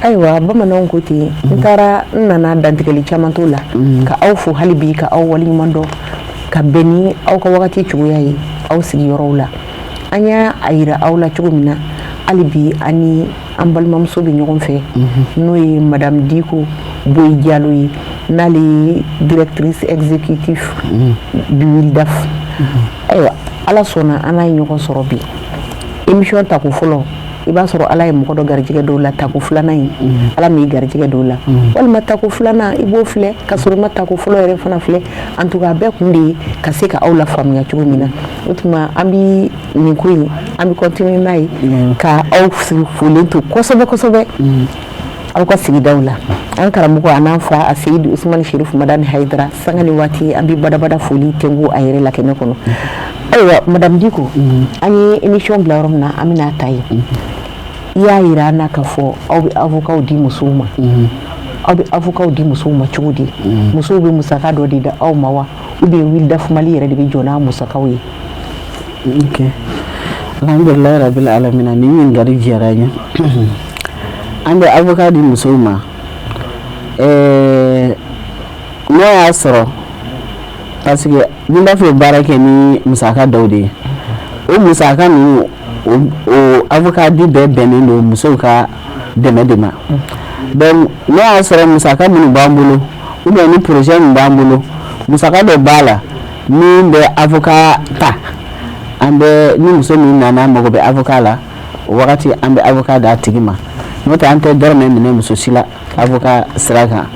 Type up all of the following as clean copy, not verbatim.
Ayiwa, bamananw ko ten, n taara n nana, dantigɛli caman t'o la. Ka aw fo hali bi, ka aw waleɲuman dɔn ka bɛn ni aw ka wagati cogoya ye aw sigiyɔrɔw la. An y'a a yira aw la cogo min na, hali bi ani an balimamuso bɛ ɲɔgɔn fɛ, n'o ye Madame Diko Boyi Jalo ye, n'ale ye directrice exécutive du WILDAF. Ayiwa, Ala sɔnna, an n'a ye ɲɔgɔn sɔrɔ bi. Émission tako fɔlɔ, i b'a sɔrɔ Ala ye mɔgɔ dɔ garijɛgɛ dɔw la. Tako filanan in, Ala m'i garijɛgɛ dɔw la, walima tako filanan i b'o filɛ ka sɔrɔ i ma tako fɔlɔ yɛrɛ fana filɛ. En tout cas, a bɛɛ kun de ye ka se ka aw la faamuya cogo min na. O tuma an bi nin ko in, an bɛ continuer n'a ye, ka aw folen to kosɛbɛ kosɛbɛ aw ka sigidaw la. An karamɔgɔ, a n'an fa, a Seyidu Usumani Sherifu Madani Hayidara, sanga ni waati an bɛ badabada foli tɛnku a yɛrɛ la kɛnɛ kɔnɔ. Ayiwa, Madame Diko, an ye émission bila yɔrɔ min na, an bɛna ta yen. I y'a yira an na k'a fɔ aw bɛ avocat di musow ma. Aw bɛ avocat di musow ma cogo di? Musow bɛ musaka dɔ de di aw ma wa, ou bien WILDAF Mali yɛrɛ de bɛ jɔ n'a musakaw ye? Ok, alhamdulilayi rabil alamina. Nin ɲininkali diyara n ye. An bɛ avocat di musow ma, n'o y'a sɔrɔ parce que WILDAF bɛ baara kɛ ni musaka dɔw de ye. O musaka ninnu, o avocat di bɛɛ bɛnnen don musow ka dɛmɛ de ma. Donc n'o y'a sɔrɔ musaka minnu b'an bolo, ou bien ni projet min b'an bolo, musaka dɔ b'a la min bɛ avocat ta, an bɛ ni muso min nana mago bɛ avocat la, o wagati an bɛ avocat d'a tigi ma. N'o tɛ, an tɛ dɔrɔmɛ minɛ muso si la avocat sira kan.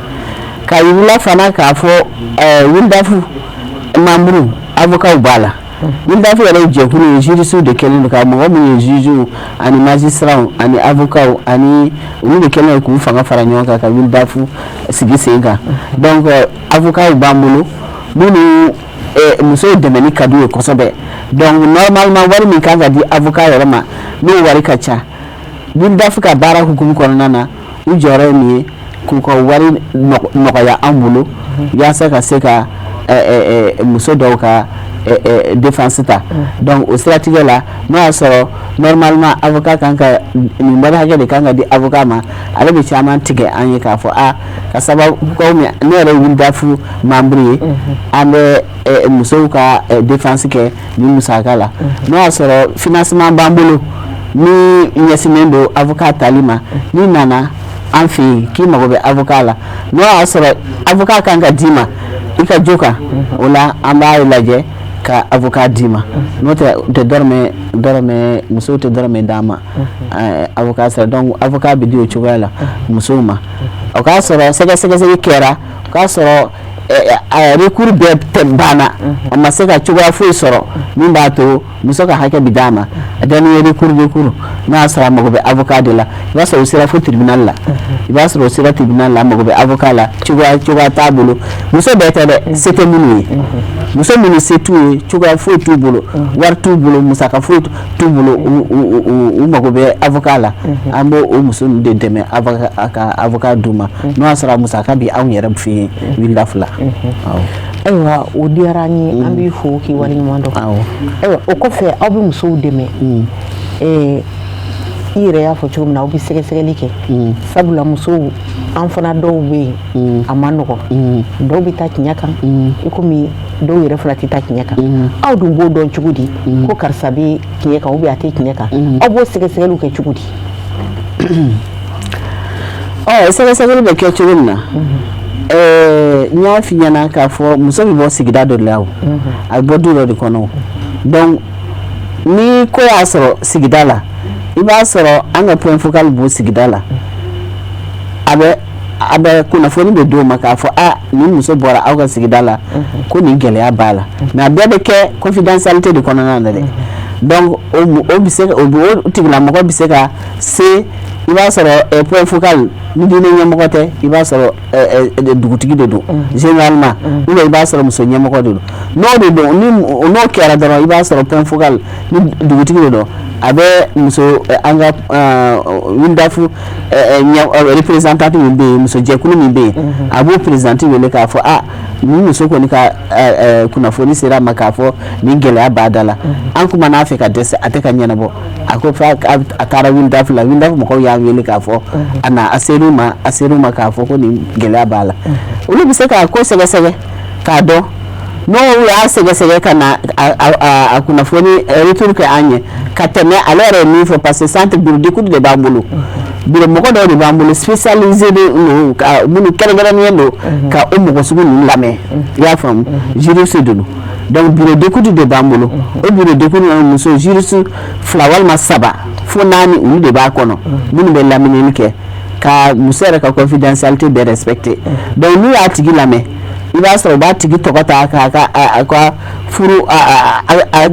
Ka yirila fana k'a fɔ WILDAF membre avocat b'a la. WILDAF yɛrɛ ye jɛkulu ye, juristes de kɛlen don ka mɔgɔ min ye, juges ani magistrats ani avocats, ani olu de kɛlen don k'u fanga fara ɲɔgɔn kan ka WILDAF sigi sen kan. Donc avocats b'an bolo minnu musow dɛmɛni ka d'u ye kosɛbɛ. Donc normalement, wari min kan ka di avocat yɛrɛ ma, n'o wari ka ca, WILDAF ka baara hukumu kɔnɔna na, u jɔyɔrɔ ye min ye, k'u ka wari nɔgɔya an bolo yaasa ka se ka muso dɔw ka défense ta. Donc o siratigɛ la, n'o y'a sɔrɔ normalement avocat kan ka nin wari hakɛ de kan ka di avocat ma, ale bɛ caman tigɛ an ye k'a fɔ a ka sababu komi ne yɛrɛ ye WILDAF membre ye, an bɛ musow ka défense kɛ nin musaka la. N'o y'a sɔrɔ financement b'an bolo min ɲɛsinnen don avocat tali ma, n'i nana an fɛ yen k'i mago bɛ avocat la, n'o y'a sɔrɔ avocat kan ka d'i ma i ka jo kan, o la an b'a lajɛ ka avocat d'i ma. N'o tɛ, u tɛ dɔrɔmɛ dɔrɔmɛ, musow tɛ dɔrɔmɛ d'an ma avocat sara. Donc avocat bɛ di o cogoya la musow ma. O k'a sɔrɔ sɛgɛsɛgɛli kɛra, o k'a sɔrɔ recours bɛɛ tɛ banna, a ma se ka cogoya foyi sɔrɔ min b'a to muso ka hakɛ bɛ d'a ma. A dernier recours, n'a y'a sɔrɔ a mago bɛ avocat de la, i b'a sɔrɔ o sera fo tribunal la, i b'a sɔrɔ o sera tribunal la, a mago bɛ avocat la, cogoya t'a bolo. Muso bɛɛ tɛ dɛ, se tɛ minnu ye, muso minnu se t'u ye, cogoya foyi t'u bolo, wari t'u bolo, musaka foyi t'u bolo, u mago bɛ avocat la, an b'o o muso ninnu de dɛmɛ avocat ka avocat d'u ma, n'o y'a sɔrɔ a musaka bɛ anw yɛrɛ fɛ yen WILDAF la. Ayiwa, o diyara an ye, an b'i fo k'i waleɲuman dɔn. Ayiwa, o kɔfɛ, aw bɛ musow dɛmɛ. I yɛrɛ y'a fɔ cogo min na, aw bɛ sɛgɛsɛgɛli kɛ, sabula musow an fana dɔw bɛ yen, a ma nɔgɔn, dɔw bɛ taa tiɲɛ kan, i komi dɔw yɛrɛ fana tɛ taa tiɲɛ kan. Aw dun b'o dɔn cogo di ko karisa bɛ tiɲɛ kan ou bien a tɛ tiɲɛ kan? Aw b'o sɛgɛsɛgɛliw kɛ cogo di? Ɔ, sɛgɛsɛgɛli bɛ kɛ cogo min na, n y'a f'i ɲɛna k'a fɔ muso bɛ bɔ sigida dɔ de la, o a bɛ bɔ du dɔ de kɔnɔ. Donc ni ko y'a sɔrɔ sigida la, i b'a sɔrɔ an ka point focal b'o sigida la. A bɛ kunnafoni bɛ d'o ma k'a fɔ a nin muso bɔra aw ka sigida la, ko nin gɛlɛya b'a la. Mais a bɛɛ bɛ kɛ confidentialité de kɔnɔna na dɛ. Donc o bɛ se o o tigilamɔgɔ bɛ se ka se, i b'a sɔrɔ point focal ni diinɛ ɲɛmɔgɔ tɛ, i b'a sɔrɔ dugutigi de don généralement, ou bien i b'a sɔrɔ muso ɲɛmɔgɔ de don. N'o de don, ni n'o kɛra dɔrɔn, i b'a sɔrɔ point focal ni dugutigi de don. A bɛ muso an ka WILDAF représentante min bɛ yen, musojɛkulu min bɛ yen, a b'o présidente wele k'a fɔ: a nin muso kɔni ka kunnafoni sera a ma k'a fɔ nin gɛlɛya b'a da la, an kuma n'a fɛ ka dɛsɛ, a tɛ ka ɲɛnabɔ. A ko f'a a taara WILDAF la. WILDAF mɔgɔw y'a wele k'a fɔ a na, a ser'u ma k'a fɔ ko nin gɛlɛya b'a la. Olu bɛ se k'a ko sɛgɛsɛgɛ k'a dɔn. N'o y'a sɛgɛsɛgɛ ka na a kunnafoni retour kɛ an ye ka tɛmɛ ale yɛrɛ ye min fɔ, parce que centre bureau d'écoute de b'an bolo, bureau mɔgɔ dɔw de b'an bolo spécialisé don ka minnu kɛrɛnkɛrɛnnen don ka o mɔgɔ sugu ninnu lamɛn. I y'a faamu, juriste de don. Donc bureau d'écoute de b'an bolo. O bureau d'écoute muso juriste fila walima saba fo naani, olu de b'a kɔnɔ, minnu bɛ lamɛnni kɛ ka muso yɛrɛ ka confidentialité bɛɛ respecter. Donc n'u y'a tigi lamɛn, i b'a sɔrɔ u b'a tigi tɔgɔ ta k'a ka a ka furu a a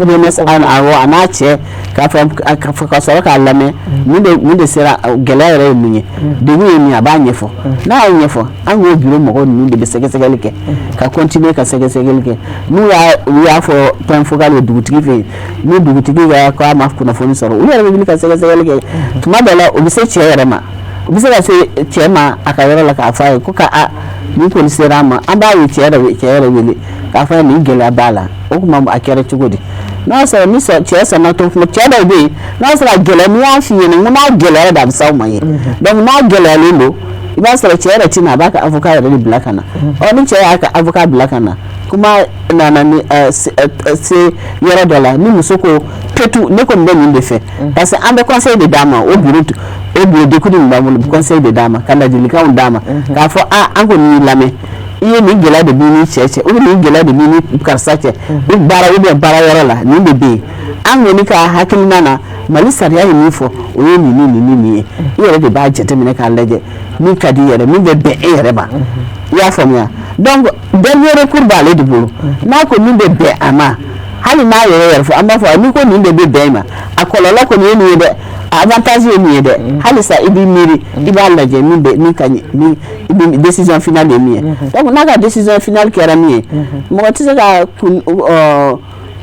n'a cɛ k'a fɔ, ka sɔrɔ k'a lamɛn mun de sera, gɛlɛya yɛrɛ ye mun ye, degun ye mun ye, a b'a ɲɛfɔ. N'a y'a ɲɛfɔ, an k'o bureau mɔgɔw ninnu de bɛ sɛgɛsɛgɛli kɛ, ka continuer ka sɛgɛsɛgɛli kɛ. N'u y'a u y'a fɔ point focal ye dugutigi fɛ yen, ni dugutigi ka k'a ma kunnafoni sɔrɔ, olu yɛrɛ bɛ wuli ka sɛgɛsɛgɛli kɛ. Tuma dɔ la, u bɛ se cɛ yɛrɛ ma, u bɛ se ka se cɛ ma a ka yɔrɔ la k'a fɔ a ye ko ka a nin kɔni sera an ma. An b'a ye cɛ yɛrɛ wele k'a fɔ a ye nin gɛlɛya b'a la. O tuma a kɛra cogo di? N'a sɔrɔ ni cɛ sɔnna to, cɛ dɔw bɛ yen, n'a sɔrɔ a gɛlɛya, n'i y'a f'i ɲɛna, n ko n'a gɛlɛyara de, a bɛ s'aw ma ye. Donc n'a gɛlɛyalen don, i b'a sɔrɔ cɛ yɛrɛ tɛ na, a b'a ka avocat yɛrɛ de bila ka na. Ɔ ni cɛ y'a ka avocat bila ka na, kuma nana ni se yɔrɔ dɔ la, ni muso ko petu ne kɔni bɛ nin de fɛ, parce que an bɛ conseil de d'a ma. O bureau d'écoute min b'an bolo, conseil de d'a ma, ka ladilikanw d'a ma k'a fɔ: a an kɔni y'i lamɛn, i ye nin gɛlɛya de b'i ni cɛ cɛ, ou bien nin gɛlɛya de b'i ni karisa cɛ, ou baara ou bien baara yɔrɔ la, nin de bɛ yen. An kɔni ka hakilina na, Mali sariya ye min fɔ, o ye nin ni nin ni nin ye. I yɛrɛ de b'a jateminɛ k'a lajɛ min ka di i yɛrɛ, min bɛ bɛn e yɛrɛ ma. I y'a faamuya? Donc dernier recours b'ale de bolo. N'a ko min bɛ bɛn a ma, hali n'a yɛrɛ fɔ, an b'a fɔ n'i ko nin de bɛ bɛn i ma, a kɔlɔlɔ kɔni ye nin ye dɛ, a avantage ye nin ye dɛ, halisa i b'i miiri, i b'a lajɛ min bɛ min ka ɲi, min i bɛ décision finale ye min ye. Donc n'a ka décision finale kɛra min ye, mɔgɔ tɛ se ka kun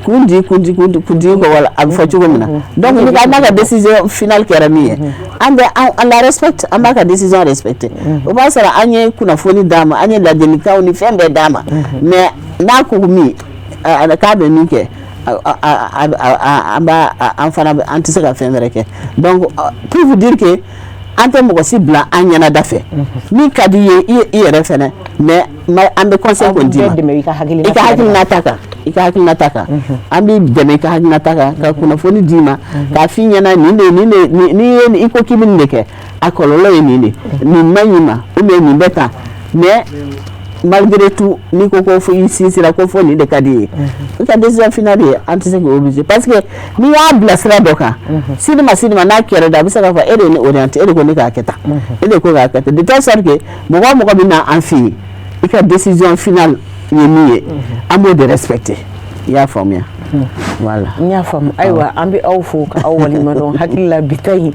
kun di kun di kun di kun di kɔ wala a bɛ fɔ cogo min na. Donc ni ka n'a ka décision finale kɛra min ye, an bɛ an la respecte, an b'a ka décision respecter. O b'a sɔrɔ an ye kunnafoni d'a ma, an ye ladilikanw ni fɛn bɛɛ d'a ma, mais n'a ko min k'a bɛ min kɛ, an b'a an fana an tɛ se ka fɛn wɛrɛ kɛ. Donc pour vous dire que an tɛ mɔgɔ si bila an ɲɛna da fɛ, min ka di i ye i yɛrɛ fɛnɛ, mais an bɛ conseil kɔni d'i ma. I ka hakilina i ka hakilinata kan, i ka hakilinata kan, an b'i dɛmɛ i ka hakilinata kan, ka kunnafoni d'i ma k'a f'i ɲɛna nin de nin de n'i ye i ko k'i bɛ nin de kɛ, a kɔlɔlɔ ye nin de, nin man ɲi ma, ou bien nin bɛ tan. Mais malgré tout, n'i ko ko fo i sinsinra ko fo nin de ka di i ye, i ka décision finale ye, an tɛ se k'o obliger, parce que n'i y'a bila sira dɔ kan, sini ma sini ma, n'a kɛra da, a bɛ se k'a fɔ e de ye ne orienté, e de ko ne k'a kɛ tan, e de ko k'a kɛ tan, de telle sorte que mɔgɔ o mɔgɔ bɛ na an fɛ yen, i ka décision finale ye min ye, an b'o de respecter. I y'a faamuya? Voilà. N y'a faamu. Ayiwa, an bɛ aw fo ka aw waleɲuman dɔn. Hakili la, bi ta in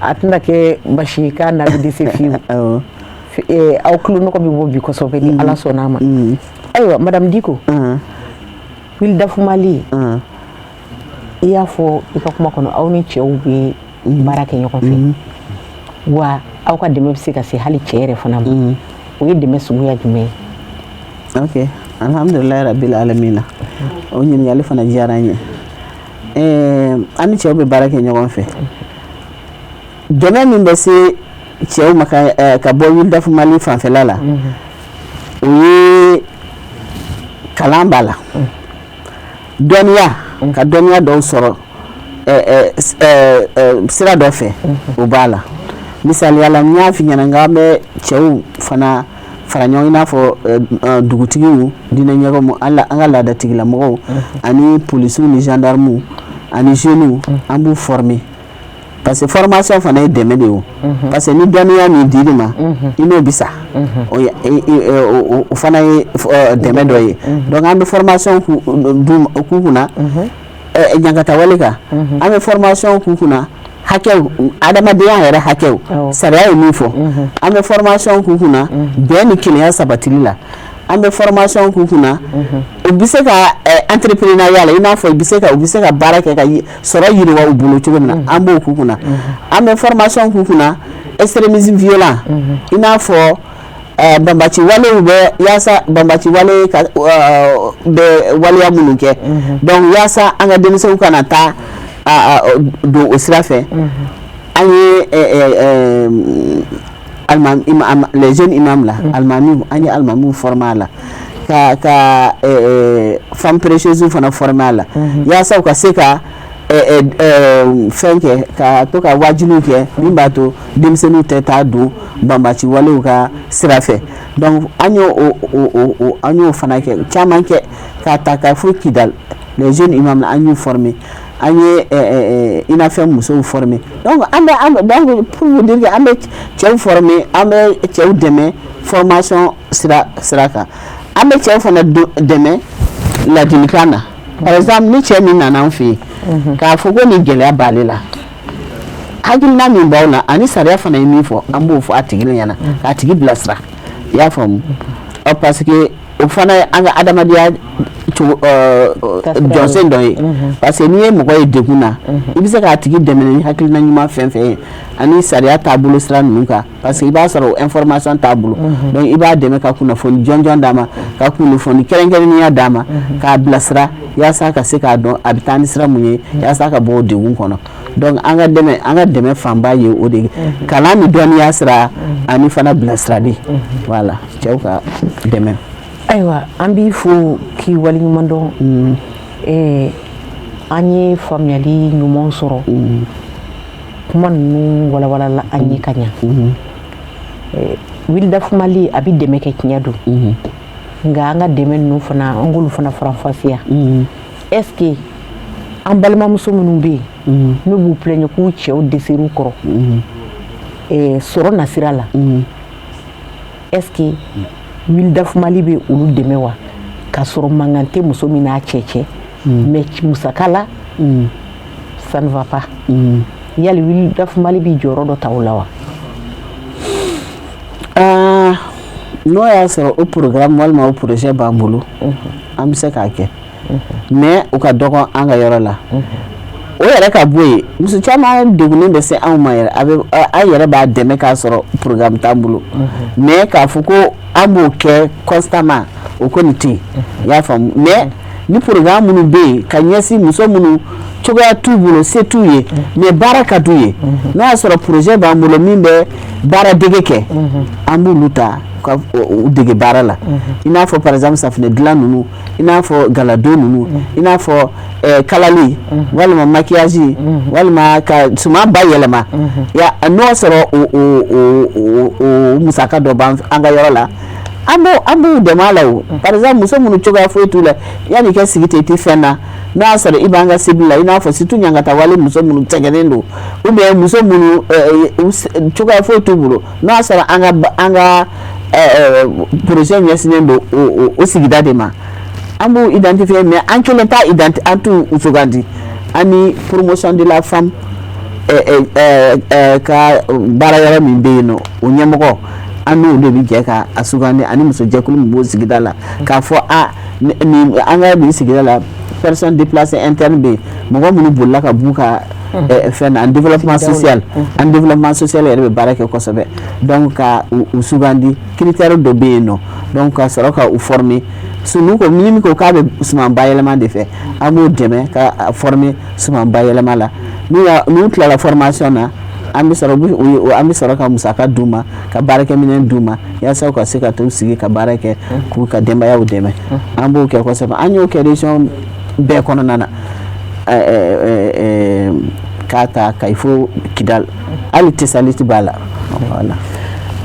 a tɛna kɛ basi ye k'a n'a bɛ dɛsɛ fiyewu. Aw tulo nɔgɔ bɛ bɔ bi kosɛbɛ ni Ala sɔnna a ma. Ayiwa, madame Diko, WILDAF Mali, i y'a fɔ i ka kuma kɔnɔ, aw ni cɛw bɛ baara kɛ ɲɔgɔn fɛ wa, aw ka dɛmɛ bɛ se ka se hali cɛ yɛrɛ fana ma. O ye dɛmɛ suguya jumɛn ye? Ok, alhamdulilayi rabil alamina. O ɲininkali fana diyara n ye. An ni cɛw bɛ baara kɛ ɲɔgɔn fɛ. Dɛmɛ min bɛ se cɛw ma ka bɔ WILDAF Mali fanfɛla la, o ye kalan b'a la, dɔnniya, ka dɔnniya dɔw sɔrɔ sira dɔ fɛ, o b'a la. Misaliya la, n y'a f'i ɲɛna n k'an bɛ cɛw fana fara ɲɔgɔn, i n'a fɔ dugutigiw, diinɛ ɲɛmɔgɔ, an ka laadatigilamɔgɔw, ani polisiw ni gendarmew ani jeunes, an b'u former, parce que formation fana ye dɛmɛ de ye o, parce que ni dɔnniya min dir'i ma, i n'o bɛ sa, o fana ye dɛmɛ dɔ ye. Donc an bɛ formation k'u kunna ɲangatawale kan, an bɛ formation k'u kunna hakɛw, adamadenya yɛrɛ hakɛw, sariya ye min fɔ, an bɛ formation k'u kunna bɛn ni kelenya sabatili la, an bɛ formation k'u kunna. U bɛ se ka entrepreneuriat la, i n'a fɔ u bɛ se ka baara kɛ ka sɔrɔ yiriwa u bolo cogo min na, an b'o k'u kunna. An bɛ formation k'u kunna extrémisme violent, i n'a fɔ banbaci walew bɛ, yaasa banbaci wale ka bɛ waleya minnu kɛ. Donc yaasa an ka denmisɛnw kana taa don o sira fɛ, an ye les jeunes imams la, alimamiw, an ye alimamiw former a la, ka femme prêcheuse fana former a la, yaasa u ka se ka fɛn kɛ, ka to ka wajuliw kɛ min b'a to denmisɛnninw tɛ taa don banbaci walew ka sira fɛ. Donc an y'o fana kɛ, caman kɛ, k'a ta ka fo Kidal. Les jeunes imams, an y'u former, an ye UNAFEM musow former. Donc an bɛ an donc pour vous dire que an bɛ cɛw former, an bɛ cɛw dɛmɛ formation sira kan, an bɛ cɛw fana dɛmɛ ladilikan na. Par exemple, ni cɛ min nana an fɛ yen k'a fɔ ko nin gɛlɛya b'ale la, hakilina min b'aw la ani sariya fana ye min fɔ, an b'o fɔ a tigi ɲɛna k'a tigi bilasira, i y'a faamu? Ɔ, parce que o fana ye an ka adamadenya cogo jɔsen dɔ ye, parce que n'i ye mɔgɔ ye degun na, i bɛ se k'a tigi dɛmɛ ni hakilina ɲuman fɛn fɛn ye ani sariya taabolo sira ninnu kan, parce que i b'a sɔrɔ o information t'a bolo. Donc i b'a dɛmɛ ka kunnafoni jɔnjɔn d'a ma, ka kunnafoni kɛrɛnkɛrɛnnenya d'a ma, k'a bilasira yaasa ka se k'a dɔn a bɛ taa ni sira mun ye yaasa ka bɔ o degun kɔnɔ. Donc an ka dɛmɛ fanba ye o de ye, kalan ni dɔnniya sira ani fana bilasirali. Voilà, cɛw ka dɛmɛ. Ayiwa, an b'i fo k'i waleɲuman dɔn. An ye faamuyali ɲuman sɔrɔ, kuma ninnu walawalala an ye ka ɲa. Wildaf Mali a bɛ dɛmɛ kɛ, tiɲɛ don, nka an ka dɛmɛ ninnu fana, an k'olu fana faranfasiya. Est ce que an balimamuso minnu bɛ yen n'u b'u plaindre k'u cɛw dɛsɛr'u kɔrɔ sɔrɔ nasira la, est ce que Wildaf Mali bɛ olu dɛmɛ wa? K'a sɔrɔ mankan tɛ muso min n'a cɛ cɛ, mais musaka la, ça ne va pas. Yali Wildaf Mali bɛ jɔyɔrɔ dɔ ta o la wa? N'o y'a sɔrɔ o programme walima o projet b'an bolo, an bɛ se k'a kɛ, mais o ka dɔgɔ an ka yɔrɔ la. O yɛrɛ ka bɔ yen, muso caman degunnen bɛ se anw ma yɛrɛ, a bɛ an yɛrɛ b'a dɛmɛ k'a sɔrɔ programme t'an bolo. Mais k'a fɔ ko an b'o kɛ constamment, o kɔni tɛ yen, i y'a faamu? Mais ni programme minnu bɛ yen ka ɲɛsin muso minnu cogoya t'u bolo, se t'u ye, mais baara ka d'u ye, n'o y'a sɔrɔ projet b'an bolo min bɛ baara dege kɛ, an b'olu ta ka u dege baara la, i n'a fɔ par exemple safunɛ dilan ninnu, i n'a fɔ galadon ninnu, i n'a fɔ kalali walima maquillage walima ka suman bayɛlɛma ya. N'o y'a sɔrɔ o musaka dɔ b'an an ka yɔrɔ la, an b'u dɛmɛ a la. O par exemple, muso minnu cogoya foyi t'u la, yanni i ka sigi ten, i tɛ fɛn na, n'o y'a sɔrɔ i b'an ka cible la, i n'a fɔ surtout ɲangata wale muso minnu sɛgɛnnen don ou bien muso minnu cogoya foyi t'u bolo, n'o y'a sɔrɔ an ka projet ɲɛsinnen don o sigida de ma, an b'u identifier. Mais an kelen t'a identi, an t'u sugandi. An ni Promotion de la femme ka baara yɔrɔ min bɛ yen nɔ, o ɲɛmɔgɔ, an n'o de bɛ jɛ ka a sugandi, ani muso jɛkulu min b'o sigida la, k'a fɔ a nin, an ka nin sigida la, personne déplacée interne bɛ yen, mɔgɔ minnu bolila ka b'u ka fɛn na, en développement social, en développement social yɛrɛ bɛ baara kɛ kosɛbɛ. Donc ka u sugandi, critère dɔ bɛ yen nɔ, donc ka sɔrɔ ka u former. N'u ko ni min ko k'a bɛ suman bayɛlɛma de fɛ, an b'o dɛmɛ ka former suman bayɛlɛma la. N'u tilala formation na, an bɛ sɔrɔ ka musaka d'u ma, ka baarakɛminɛn d'u ma, yaasa u ka se ka t'u sigi ka baara kɛ k'u ka denbayaw dɛmɛ. An b'o kɛ kosɛbɛ, an y'o kɛ région bɛɛ kɔnɔna na, k'a ta Kayi fo Kidal, hali Tesaliti b'a la, voilà.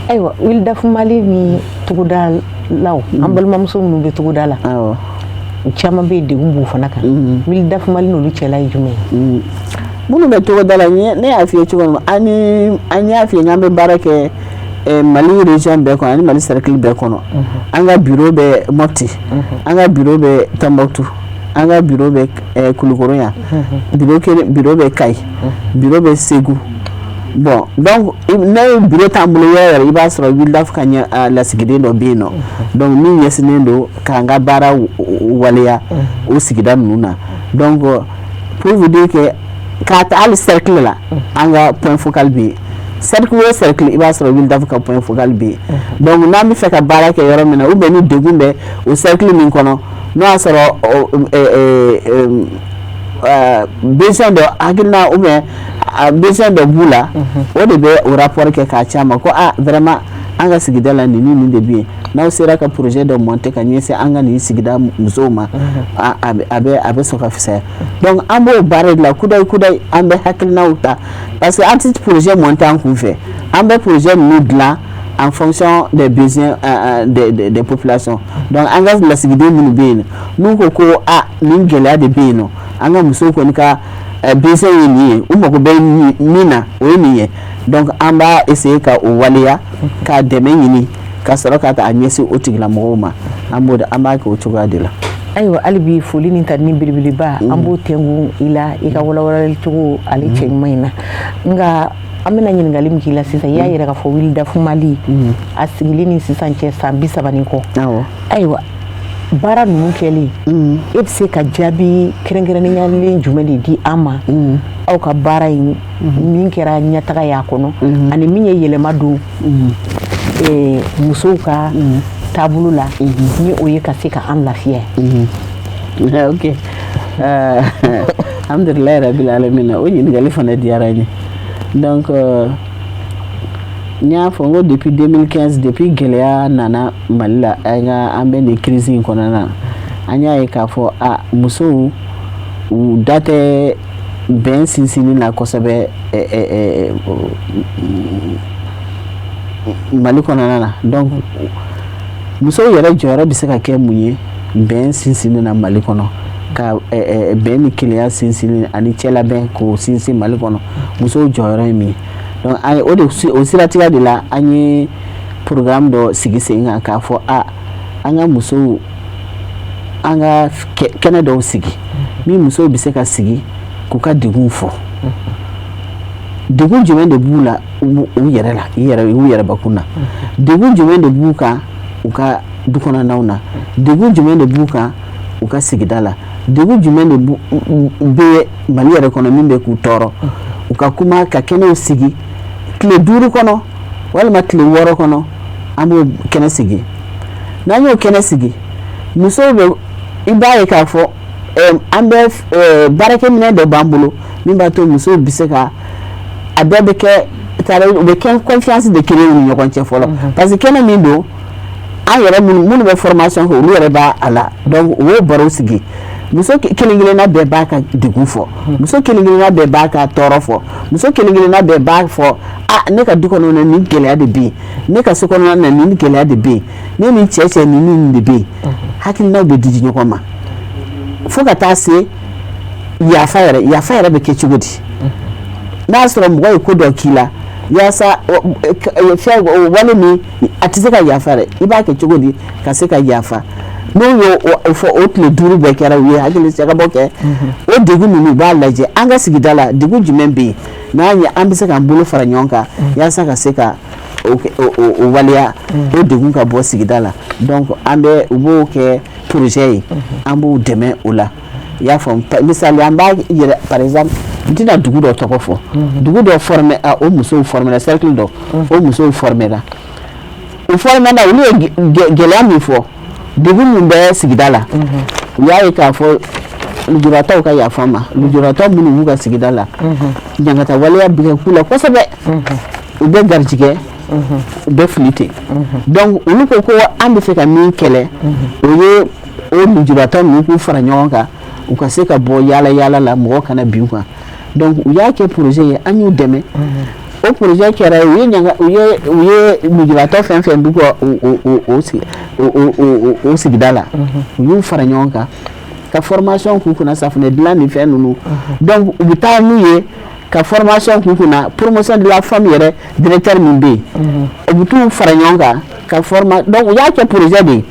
Ayiwa, Wildaf Mali ni togodalaw, an balimamuso minnu bɛ togoda la, u caman bɛ yen, degun b'u fana kan. Wildaf Mali n'olu cɛla ye jumɛn ye? Minnu bɛ togoda la, ne y'a f'i ye cogo min, ani an y'a f'i ye k'an bɛ baara kɛ Mali région bɛɛ kɔnɔ ani Mali cercle bɛɛ kɔnɔ. An ka bureau bɛ Mopti, an ka bureau bɛ Tombouctou, an ka bureau bɛ Kulukoro yan, bureau kelen, bureau bɛ Kayi, bureau bɛ Segu. Bon, donc n'a ye bureau t'an bolo yɔrɔ yɔrɔ, i b'a sɔrɔ WILDAF ka ɲɛ lasigiden dɔ bɛ yen nɔ, donc min ɲɛsinnen don k'an ka baara waleya o sigida ninnu na. Donc pour vous dire que k'a ta hali cercle la, an ka point focal bɛ yen. Cercle o cercle, i b'a sɔrɔ WILDAF ka point focal bɛ yen. Donc n'an bɛ fɛ ka baara kɛ yɔrɔ min na, ou bien ni degun bɛ o cercle min kɔnɔ, n'o y'a sɔrɔ besoin dɔ, hakilina ou bien besoin dɔ b'u la, o de bɛ o rapport kɛ k'a ci a ma ko ah, vraiment, an ka sigida la, nin ni nin de bɛ yen, n'aw sera ka projet dɔ monter ka ɲɛsin an ka nin sigida musow ma, a bɛ sɔn ka fisaya. Donc an b'o baara de la kudayi kudayi. An bɛ hakilinaw ta parce que an tɛ projet monter an kun fɛ, an bɛ projet ninnu dilan en fonction des besoins des populations. Donc an ka lasigiden minnu bɛ yen, n'u ko ko ah, nin gɛlɛya de bɛ yen nɔ, an ka musow kɔni ka besoin ye nin ye, u mago bɛ min na, o ye nin ye, donc an b'a essayer ka o waleya, ka dɛmɛ ɲini ka sɔrɔ ka a ɲɛsin o tigilamɔgɔw ma. An b'o de, an b'a kɛ o cogoya de la. Ayiwa, hali bi foli ni ta ni belebeleba, an b'o tɛnku i la, i ka walawalali cogo ale cɛ ɲuman in na. Nka an bɛna ɲininkali min k'i la sisan, i y'a yɛrɛ k'a fɔ WILDAF Mali a sigili ni sisan cɛ, san 30 ni kɔ. Ayiwa, baara ninnu kɛlen, e bɛ se ka jaabi kɛrɛnkɛrɛnnenyalen jumɛn de di an ma, aw ka baara in min kɛra ɲɛtaga y'a kɔnɔ, ani min ye yɛlɛma don musow ka taabolo la, ni o ye ka se ka an lafiya? Ok, alhamdulilayi rabil alamina. O ɲininkali fana diyara n ye. Donc n y'a fɔ n ko depuis 2015, depuis gɛlɛya nana Mali la, an ka an bɛ nin crise in kɔnɔna na, an y'a ye k'a fɔ a musow u da tɛ bɛn sinsinni na kosɛbɛ Mali kɔnɔna na. Donc musow yɛrɛ jɔyɔrɔ bɛ se ka kɛ mun ye bɛn sinsinni na Mali kɔnɔ, ka bɛn ni kelenya sinsinni ani cɛlabɛn k'o sinsin Mali kɔnɔ, musow jɔyɔrɔ ye min ye? Donc an ye o de, o siratigɛ de la, an ye programme dɔ sigi sen kan k'a fɔ a an ka musow, an ka kɛnɛ dɔw sigi min musow bɛ se ka sigi k'u ka degun fɔ. Degun jumɛn de b'u la u yɛrɛ la, i yɛrɛ u yɛrɛbakun na? Degun jumɛn de b'u kan u ka du kɔnɔnaw na? Degun jumɛn de b'u kan u ka sigida la? Degun jumɛn de bɛ Mali yɛrɛ kɔnɔ min bɛ k'u tɔɔrɔ? U ka kuma, ka kɛnɛw sigi tile 5 kɔnɔ walima tile 6 kɔnɔ, an b'o kɛnɛ sigi. N'an y'o kɛnɛ sigi, musow bɛ, i b'a ye k'a fɔ an bɛ baarakɛminɛn dɔ b'an bolo min b'a to musow bɛ se ka a bɛɛ bɛ kɛ, u bɛ kɛ confiance de créer u ni ɲɔgɔn cɛ fɔlɔ, parce que kɛnɛ min don, an yɛrɛ minnu bɛ formation kɛ, olu yɛrɛ b'a a la. Donc u b'o baro sigi, muso kelen kelenna bɛɛ b'a ka degun fɔ, muso kelen kelenna bɛɛ b'a ka tɔɔrɔ fɔ, muso kelen kelenna bɛɛ b'a fɔ a ne ka du kɔnɔ nin gɛlɛya de bɛ yen, ne ka so kɔnɔna na nin gɛlɛya de bɛ yen, ne ni cɛ cɛ nin nin de bɛ yen. Hakilinaw bɛ di ɲɔgɔn ma fo ka taa se yafa yɛrɛ. Yafa yɛrɛ bɛ kɛ cogo di n'a y'a sɔrɔ mɔgɔ ye ko dɔ k'i la, yaasa fɛn wale min a tɛ se ka yafa dɛ, i b'a kɛ cogo di ka se ka yafa? N'u y'o fɔ, o tile 5 bɛɛ kɛra, u ye hakili jagabɔ kɛ o degun ninnu, u b'a lajɛ an ka sigida la degun jumɛn bɛ yen n'a ye, an bɛ se k'an bolo fara ɲɔgɔn kan yaasa ka se ka o waleya, o degun ka bɔ sigida la. Donc an bɛ u b'o kɛ projet ye, an b'u dɛmɛ o la, i y'a faamu? Misali, an b'a yɛrɛ, par exemple, n tɛna dugu dɔ tɔgɔ fɔ, dugu dɔ formé, o musow formé la, cercle dɔ, o musow formé la, u formé la, olu ye gɛlɛya min fɔ, degun min bɛ sigida la, u y'a ye k'a fɔ lujuratɔw ka yafa ma, lujuratɔ minnu b'u ka sigida la, ɲangata waleya bɛ kɛ k'u la kosɛbɛ, u bɛ garijɛgɛ, u bɛ fili ten. Donc olu ko ko an bɛ fɛ ka min kɛlɛ, o ye o lujuratɔ ninnu k'u fara ɲɔgɔn kan, u ka se ka bɔ yaala yaala la, mɔgɔ kana bin u kan. Donc u y'a kɛ projet ye, an y'u dɛmɛ. O projet kɛra, u ye ɲanga, u ye lujuratɔ fɛn fɛn b'u ka o sigida la, u y'u fara ɲɔgɔn kan ka formation k'u kunna, safunɛ dilan ni fɛn ninnu. Donc u bɛ taa n'u ye ka formation k'u kunna, promotion de la femme yɛrɛ directeur min bɛ yen, u bɛ t'u fara ɲɔgɔn kan ka forma. Donc u y'a kɛ projet de ye,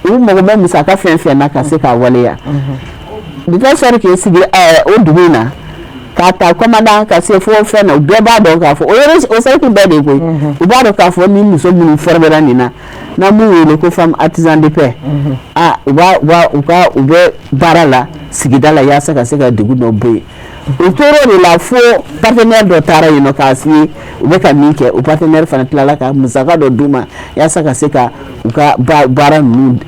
u mago bɛ musaka fɛn fɛn na ka se k'a waleya, de telle sorte que sigi o dugu in na. K'a ta commandant ka se fo fɛn na, u bɛɛ b'a dɔn k'a fɔ o ye o cercle bɛɛ de ye koyi. U b'a dɔn k'a fɔ ni muso minnu formera nin na, n'an b'u wele ko femme artisan de paix, ah, u b'a u b'a u ka u bɛ baara la sigida la yaasa ka se ka degun dɔ bɔ yen. U tora o de la fo partenaire dɔ taara yen nɔ k'a f'i ye u bɛ ka min kɛ. O partenaire fana tilala ka musaka dɔ d'u ma yaasa ka se ka u ka baara ninnu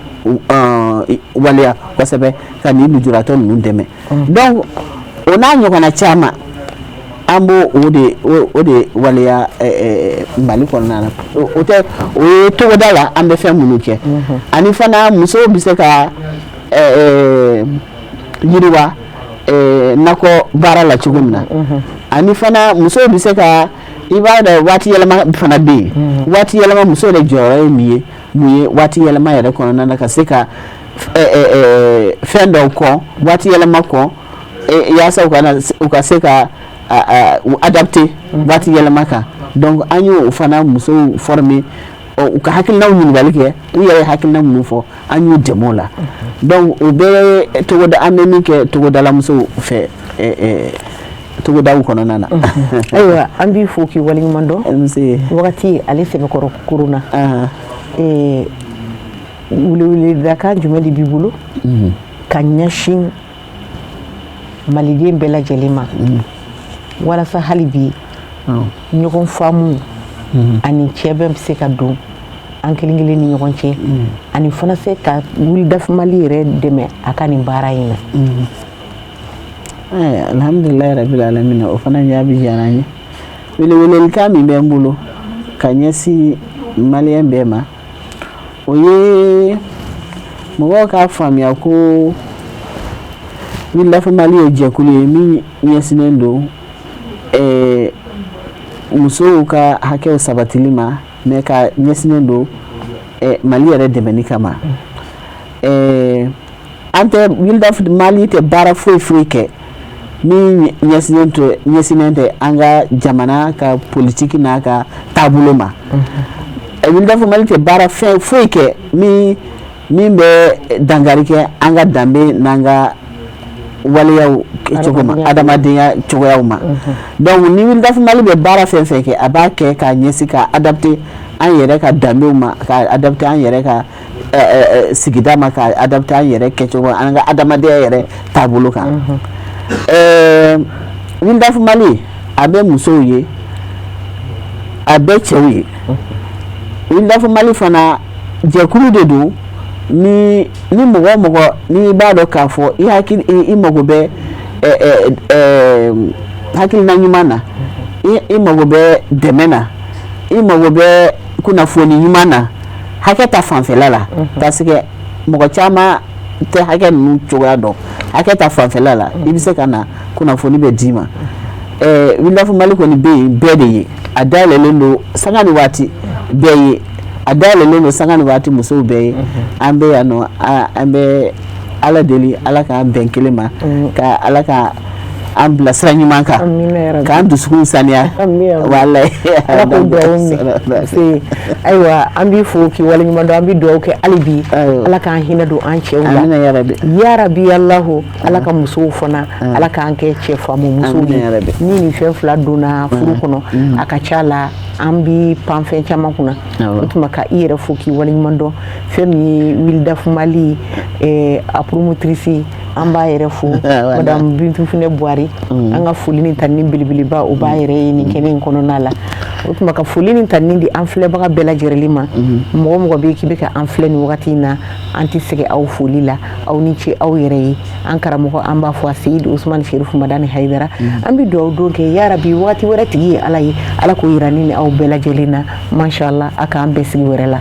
waleya kosɛbɛ, ka nin lujuratɔ ninnu dɛmɛ. Donc o n'a ɲɔgɔnna caman, an b'o o de waleya Mali kɔnɔna na. O tɛ, o ye togoda la an bɛ fɛn minnu kɛ. Ani fana musow bɛ se ka yiriwa nakɔ baara la cogo min na. Ani fana musow bɛ se ka, i b'a dɔn, waati yɛlɛma fana bɛ yen. Waati yɛlɛma, musow yɛrɛ jɔyɔrɔ ye min ye, mun ye waati yɛlɛma yɛrɛ kɔnɔna na, ka se ka fɛn dɔw kɔn, waati yɛlɛma kɔn, yaasa u ka se ka u adapter waati yɛlɛma kan. Donc an y'o fana musow former, u ka hakilinaw ɲininkali kɛ, u yɛrɛ ye hakilina minnu fɔ, an y'u dɛmɛ o la. Donc o bɛɛ ye togoda, an bɛ min kɛ togodala musow fɛ togodaw kɔnɔna na. Ayiwa, an b'i fo k'i waleɲuman dɔn. Nse. Wagati ale sɛbɛkɔrɔ korona, weleweledakan jumɛn de b'i bolo ka ɲɛsin maliden bɛɛ lajɛlen ma, walasa hali bi ɲɔgɔn faamu ani cɛbɛn bɛ se ka don an kelen kelen ni ɲɔgɔn cɛ, ani fana se ka WILDAF Mali yɛrɛ dɛmɛ a ka nin baara in na? Alhamdulilayi rabil alamina. O fana jaabi diyara n ye. Welewelelikan min bɛ n bolo ka ɲɛsin maliyɛn bɛɛ ma, o ye mɔgɔw k'a faamuya ko WILDAF Mali ye jɛkulu ye min ɲɛsinnen don musow ka hakɛw sabatili ma, mais ka ɲɛsinnen don Mali yɛrɛ dɛmɛni kama. An tɛ, WILDAF Mali tɛ baara foyi foyi kɛ min ɲɛsinnen tɛ an ka jamana ka politiki n'a ka taabolo ma. WILDAF Mali tɛ baara fɛn foyi kɛ min bɛ dankari kɛ an ka danbe n'an ka waleyaw cogo ma, adamadenya cogoyaw ma. Donc ni WILDAF Mali bɛ baara fɛn fɛn kɛ, a b'a kɛ k'a ɲɛsin k'a adapter an yɛrɛ ka danbew ma, k'a adapter an yɛrɛ ka sigida ma, k'a adapter an yɛrɛ kɛcogo, an ka adamadenya yɛrɛ taabolo kan. WILDAF Mali, a bɛ musow ye, a bɛ cɛw ye. WILDAF Mali fana jɛkulu de don ni mɔgɔ o mɔgɔ n'i b'a dɔn k'a fɔ i hakili i mago bɛ hakilina ɲuman na, i mago bɛ dɛmɛ na, i mago bɛ kunnafoni ɲuman na hakɛ ta fanfɛla la, parce que mɔgɔ caman tɛ hakɛ ninnu cogoya dɔn. Hakɛ ta fanfɛla la, i bɛ se ka na, kunnafoni bɛ d'i ma. WILDAF Mali kɔni bɛ yen bɛɛ de ye. A dayɛlɛlen don sanga ni waati bɛɛ ye, a dayɛlɛlen don sanga ni waati musow bɛɛ ye. An bɛ yan nɔ, an bɛ Ala deli, Ala k'an bɛn kelen ma, ka Ala ka an bila sira ɲuman kan, k'an dusukun saniya. Walayi. Ala k'o dugawu minɛ. Ayiwa, an b'i fo k'i waleɲuman dɔn. An bɛ dugawu kɛ hali bi, Ala k'an hinɛ don an cɛw la. Amina yarabi. Yarabi Alahu, Ala ka musow fana, Ala k'an kɛ cɛ faamu musow ye. Ni nin fɛn fila donna furu kɔnɔ, a ka ca la an bi pan fɛn caman kunna. O tuma ka i yɛrɛ fo k'i waleɲuman dɔn. Fɛn min ye WILDAF Mali a promotrice, an b'a yɛrɛ fo, madame Bintu Finɛ Buwari. An ka foli ni tanuni belebeleba, o b'a yɛrɛ ye nin kɛnɛ in kɔnɔna la. O tuma ka foli ni tanuni di an filɛbaga bɛɛ lajɛlen ma. Mɔgɔ mɔgɔ bɛ k'i bɛ ka an filɛ nin wagati in na, an tɛ sɛgɛn aw foli la. Aw ni ce aw yɛrɛ ye. An karamɔgɔ, an b'a fɔ a Seyidi Usumani Serifu Madani Hayidara, an bɛ dugawu don kɛ yarabi, wagati wɛrɛ tigi ye Ala ye, Ala k'o yira ni aw bɛɛ lajɛlen na. Masha Allah, a k'an bɛɛ sigi wɛrɛ la.